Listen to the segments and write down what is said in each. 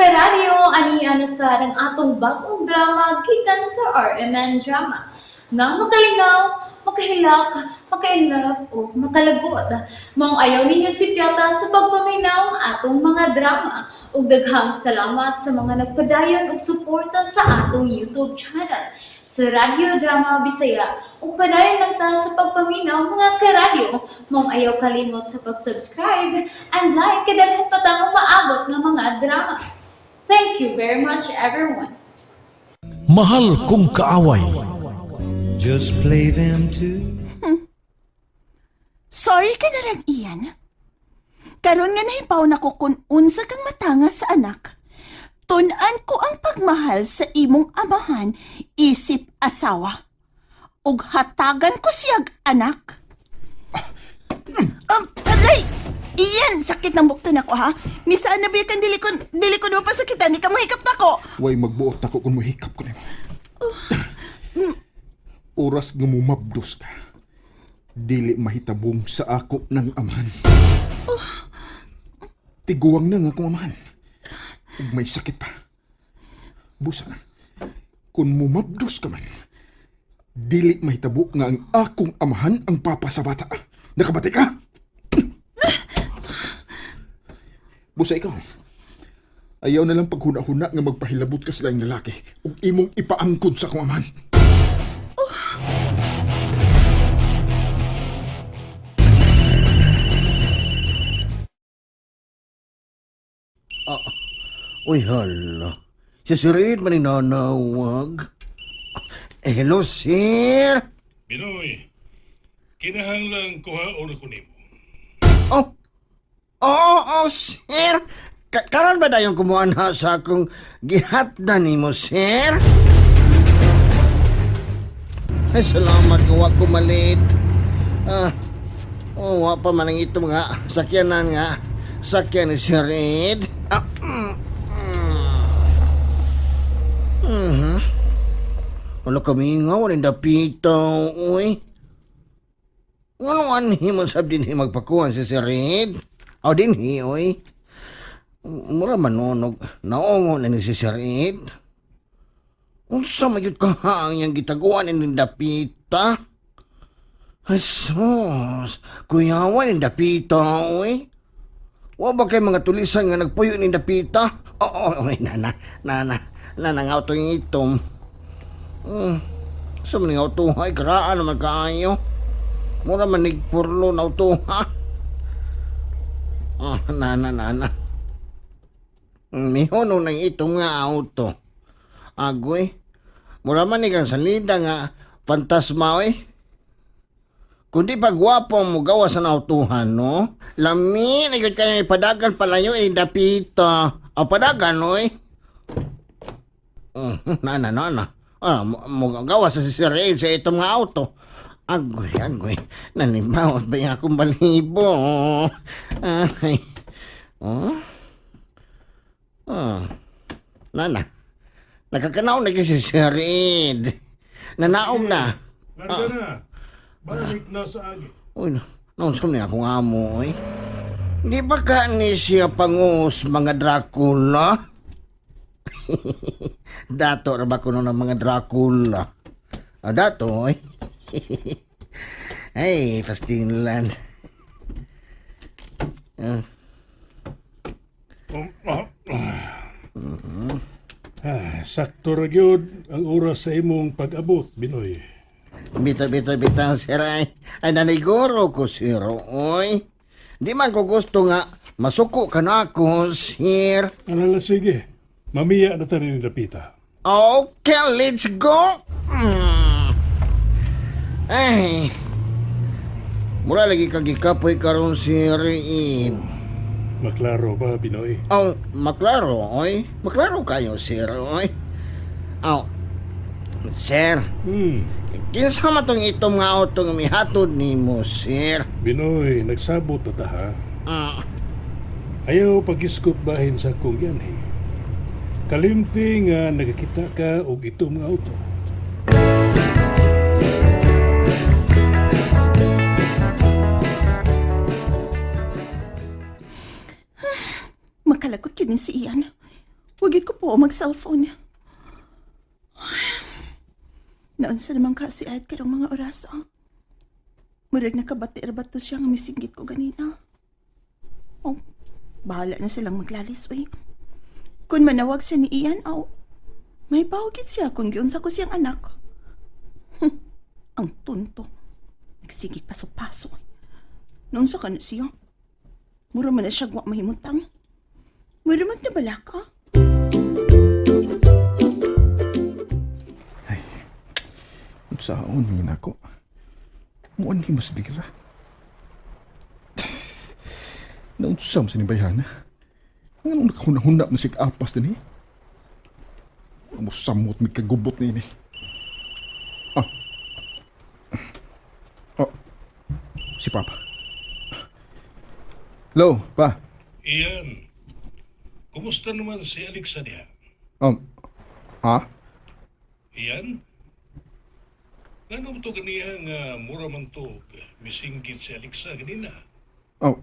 Karadyo, ani na sa ang atong bagong drama gikan sa RMN Drama. Nga makalingaw, makahilak, maka-inlove o makalagot. Maong ayaw ninyo sipyata sa pagpaminaw ang atong mga drama. Ug daghang salamat sa mga nagpadayon og suporta sa atong YouTube channel sa Radyo Drama Bisaya. Ug padayon lang ta sa pagpaminaw, mga karadyo. Maong ayaw kalimot sa pag-subscribe and like kay daghan pa tang umaabot nga mga drama. Thank you very much, everyone. Mahal Kong Kaaway. Just play them too. Sorry ka na lang, Ian. Karon nga nahibaw na ko kung unsa kang matanga sa anak. Tun-an ko ang pagmahal sa imong amahan isip asawa. Ug hatagan ko siyag anak. Aray! Ian, sakit ng bukton ako ha. Misaan na biya kang dili ko mapasakitan, di ka mahikap na ko. Way magbuot nako kung mohikap ko nimo. Oras nga mumabdos ka. Dili mahitabong sa ako ng amahan. Tiguang na nga akong amahan. Ug may sakit pa. Busa, kung mumabdos ka man, dili mahitabo nga ang akong amahan ang papa sa bata. Nakabati ka? Busa ikaw, ayaw na lang paghuna-huna nga magpahilabot ka sa laing lalaki ug imong ipaangkon sa akong amahan. Uy, hala. Si Sir Ed man nanawag. Eh, hello, sir. Binoy, kinahanglang kuhaon ako nimo. Oh, oo, oh, sir. Karon ba dayong kumuha na sa akong gihatda nimo, sir? Ay, salamat nga wa ko malit. Ah, oh, wa pa man ang ito mga sakyanan nga. Sakyan ni Sir Ed. Ah, mm. Mhm. Wala kami nga, walang dapitaw, uy. Anong anhi mo sab dinhi magpakuhan si Sir Ed? O dinhi, oy. Mura manunog. Naungo na ni si Sir Ed. Unsa man gyud ka ang iyang gitaguan ni dapita? Jesus, kuyawan ni dapita, oy. Wa ba kay mga tulisan nga nagpuyo ni dapita? Oo, oy, nana, nana, nana nga auto yung itom. Sa man nga auto, ay karaan naman kaayo. Mura man nigpurlo na auto, ha? Ah, nana, nana. Mihono nang itong nga auto. Agoy, mura man kang salida nga fantasma, oy. Kundi pa gwapo mo gawa sa nautuhan, no? Lami, na yun kayo ipadagan palayo, eh, dapita. O, padagan, oy. Nana, nana. Ah, mo gawa sa sisirain sa itong nga auto. Agoy, agoy. Nanibawat ba yung akong balibo? Ay. Oh? Ah. Nana. Nakakanaw na kasi si Sir Ed. Nanaog na. Larga na. Balik na sa agi. Uy, naunsa niya akong amo, eh. Di ba ka ni siya pangus mga Dracula? Dato ra ba kuno ng mga Dracula? Ah, dato, eh. Ay, fastinlan. Ah, Ah, sakto ra gyud ang oras sa imong pag-abot, Binoy. Bita, bita, bita, sir. Ay, ay naniguro ko, sir. Oy. Di man ko gusto nga masuko ka na ako, sir. Ano lang, sige. Mamiya na ta ni Dapita. Okay, let's go. Ay. Mura lagi kang gikapoy karon sir Ed. Maklaro ba, Binoy? Oh, maklaro, oy. Maklaro kayo, sir, oy. Oh, sir, kinsa man tong itom nga auto nga mihatod nimo, sir? Binoy, nagsabot na ta ha. Ayaw pagiskot bahin sa akong yanhi. Kalimti nga nagakita ka og itom nga auto. Makalagot yun si Ian. Wagit ko po mag-cellphone. Naunsa naman ka si Ed karong mga oras, ah. Murag nakabati ra ba to siya nga misinggit ko ganina. Oh, bahala na silang maglalis, uy. Kung manawag siya ni Ian, aw, may bawgit siya kung giunsa ko siyang anak. Ang tunto. Nagsigig paso-paso. Noon sa ka na siya. Mura man na siya gwa mahimutang. Mura man na bala ka. Unsaon ni nako? Muan ni mas dira. Naunsam sa ni bayhana. Nganong nakahuna-huna man siya apas din eh. Musamot mi kagubot ni ini. Ah. Oh. Si Papa. Hello, pa. Ian, kumusta naman si Alexa diha? Ha? Ian? Ngano mo to ganiha nga mura man to misinggit si Alexa ganina? Oh.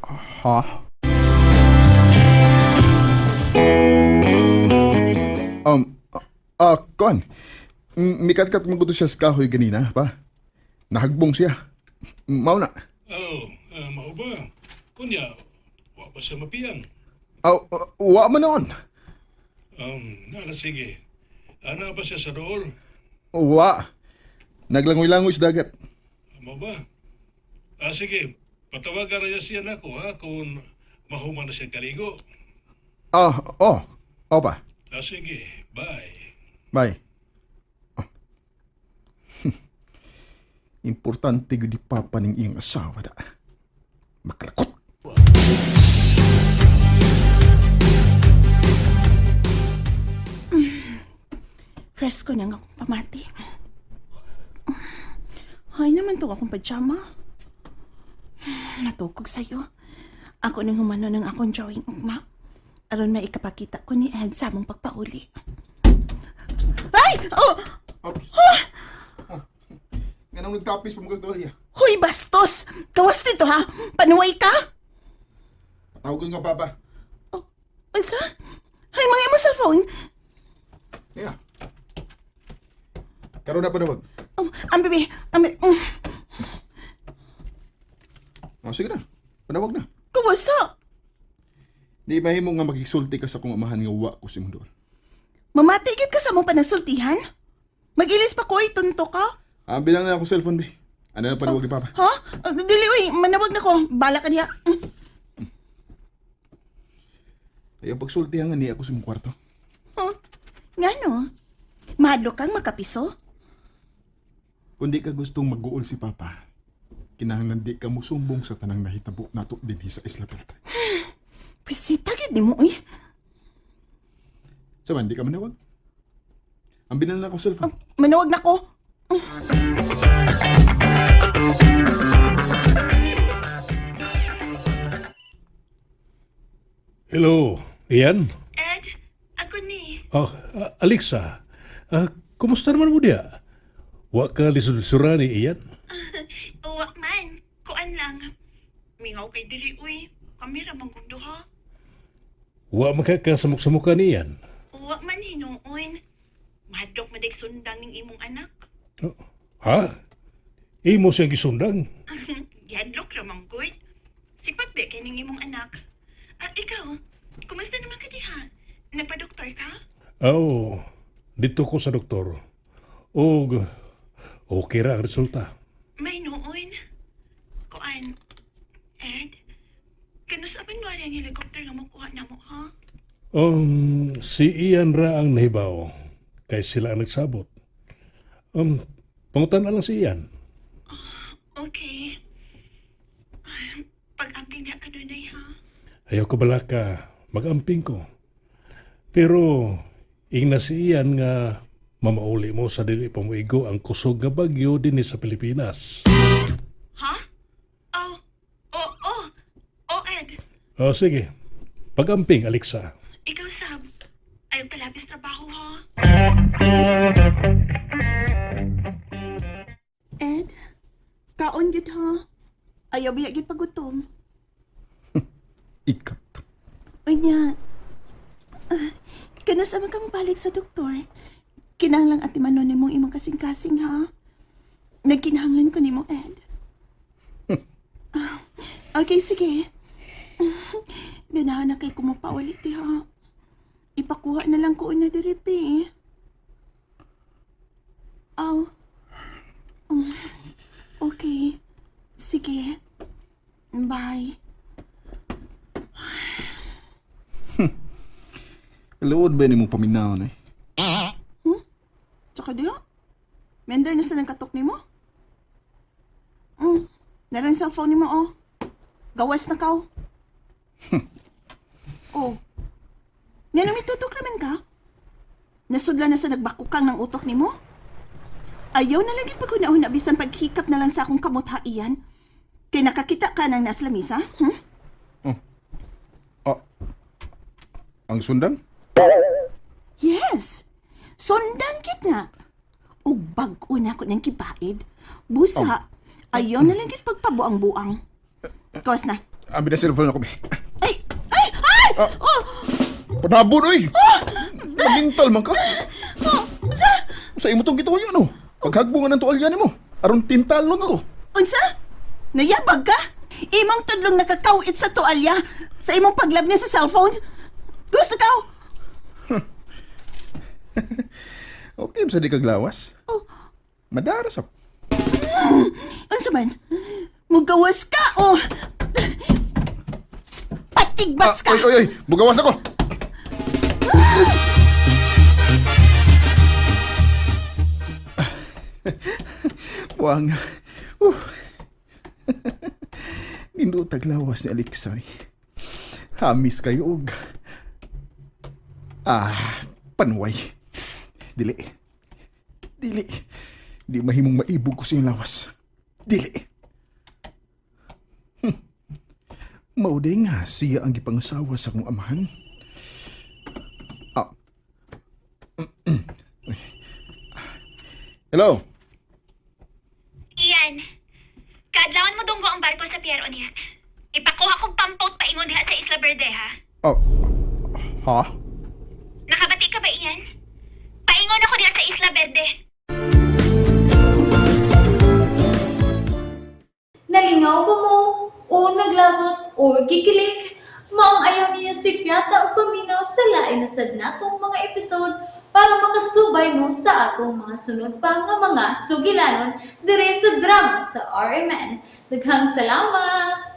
Ha? Um, kon. Mikat-kat mo ko to siya sa kahoy ganina, pa. Nahagbong siya. Mao na. Oh, mao ba? Kunya, wa pa siya mapiyang. Aw, wa man noon. Nala sige. Ana pa siya sa dool? Wa. Naglangoy-langoy sa dagat. Mao ba? Ah, sige. Patawagan na niya siya nako ha kung mahuman na siya kaligo. Ah, oh. Oh pa. Ah, sige. Bye. Bye. Oh. Importante gyud di papa ning iyang asawa da. Makalakot. Fresko na nga akong pamati. Hay naman to akong pajama. Matukog sa'yo. Ako nang humano ng akong drawing ugma. Aron maikapakita ko ni Ed sa among pagpauli. Ay! Oh! Ops. Nganong nagtapis pa mga dolya? Huy, bastos! Gawas dito ha! Panuway ka! Patawagan ka papa. Oh, unsa? Hay, mga imo cellphone! Yeah. Karon na panawag. Oh, ang bebe, ang bebe. Oh, sige na. Panawag na. Kumusta? Di mahimo nga makigsulti ka sa kong amahan nga wa ko si mong dool. Mamatigit ka sa mong panasultihan? Magilis pa ko, tunto ka. Ah, bilang na ako cellphone, be. Ano na panawag ni papa? Ha? Dili, uy, manawag na ko. Bala ka niya. Ayaw pagsultihan nga niya ako sa mong kwarto. Huh? Nga no? Mahadlok kang makapiso? Kung di ka gustong mag-uol si papa, kinahanglan di ka musumbong sa tanang nahitabo nato dinhi sa Isla Beltre. Pisita gyud nimo, uy. Sa man, di ka manawag. Ang bilang na ako cellphone. Manawag na ko. Hello, Ian? Ed, ako ni. Oh, Alexa, kumusta naman mo diha? Wa ka lisod-lisura ni Ian? Uwa man. Kuan lang. Mingaw kay diri, uy. Kami ra bang kundo, ha? Wa makakasamok-samoka ni Ian? Uwa man hinuon. Mahadlok madig sundang ning imong anak. Oh, ha? Imo siyang gisundang? Gihadlok ra man gud. Sipat ba kay ning imong anak? Ah, ikaw, kumusta naman ka diha? Nagpa-doktor ka? Oh, dito ko sa doktor. Og okay ra ang resulta. May noon. Kuan, Ed, kanusaban mo ang helicopter nga makuha na mo, ha? Si Ian ra ang nahibaw. Kay sila ang nagsabot. Pangutan na lang si Ian. Okay. Ay, pag-amping na ka dunay, ha? Ayaw ko bala ka, mag-amping ko. Pero, ingna si Ian nga mamauli mo sa dili pa moigo ang kusog nga bagyo dinhi sa Pilipinas. Ha? Oh, oh, oh, oh, Ed. Oh, sige. Pag-amping, Alexa. Ikaw, Sab. Ayaw kalapis trabaho, ha? Ed, kaon gid ha? Ayaw biya gid pagutom. Ikat. Unya, Kanus-a man ka mobalik sa doktor? Kinahanglang atimanon nimong imong kasing-kasing, ha? Nagkinahanglan ko nimo, Ed. Ah, okay, sige. Ganahan na kay kumupauli, ti, ha? Ipakuha na lang ko na diri, pe. Aw. Okay. Sige. Bye. Luod ba ni mo paminaw eh? Tsaka diha? Mender na sa nagkatok nimo? Naran sa phone nimo, oh. Gawas na kaw. Oh. Nga mitutok naman ka? Nasudla na sa nagbakukang ng utok nimo? Ayaw na lang pag-una-una bisan paghikap na lang sa akong kamot iyan. Kay nakakita ka ng nasa lamisa? Ah, ang sundang? Yes. Sundan kit na. Ug bag-o na ko ng kibaid. Busa, ayaw na lang gid pagpabuang-buang. Kawas na. Abi na cellphone ako, be. Ay! Ay! Ay! Oh! Panabon, oy! Magintal man ka. Oh! Unsa? Sa imo tong gituyo, no? Paghagbungan ng tuwalya nimo. Aron tintalon ko. Unsa? Nayabag ka? Imong tudlong nakakawit sa tualya sa imong paglab niya sa cellphone? Gusto ka? Okay, sa di kaglawas. Oh. Madara sa. Unsa man? Mugawas ka o patigbas ka? Oy, oy, oy! Bugawas ako! Buang. Nindot taglawas ni Alexay. Hamis kayo og. Ah, panuway. Dili. Dili. Di mahimong maibog ko sa iyong lawas. Dili. Mauday nga siya ang gipangasawa sa akong amahan. Ah. Hello? Iyan. Kaadlawan mo dunggo ang barko sa Pier niya. Ipakuha kong pampot paingon diha sa Isla Verde, ha? Oh. Ha? Nakabati ka ba, Ian? Paingon ako diha sa Isla Verde. Nalingaw ba mo? O naglagot o gikilig? Maong ayaw niya si Piata o paminaw sa lain na sad natong mga episode para makasubay mo sa atong mga sunod pa nga mga sugilanon dire sa drama sa RMN. Daghang salamat!